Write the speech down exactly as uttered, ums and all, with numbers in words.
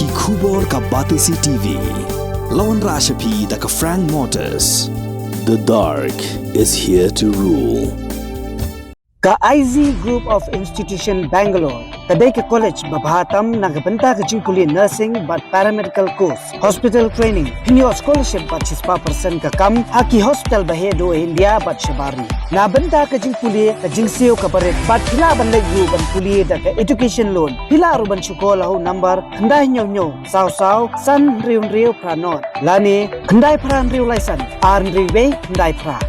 Ki khubor ka Batesi T V. La wanrah sha phi da ka Frank Motors. The dark is here to rule. Ka I Z Group of Institution Bangalore ka dei ka college ba bha tam na ka bynta ka jingpule nursing bad paramedical course, hospital training, pynïoh scholarship bad shispah percent ka kam ha ki hospital ba heh duh India bad shabar ri. Na bynta ka jingpule ka jingsiew kaba rit bad phi lah ban leit ruh ban pule da ka education loan. Phi lah ruh ban shu call ha u number khyndai hynñiew hynñiew saw saw san hynriew hynriew phra nod lane khyndai phra hynriew lai san ar hynriew wei khyndai phra.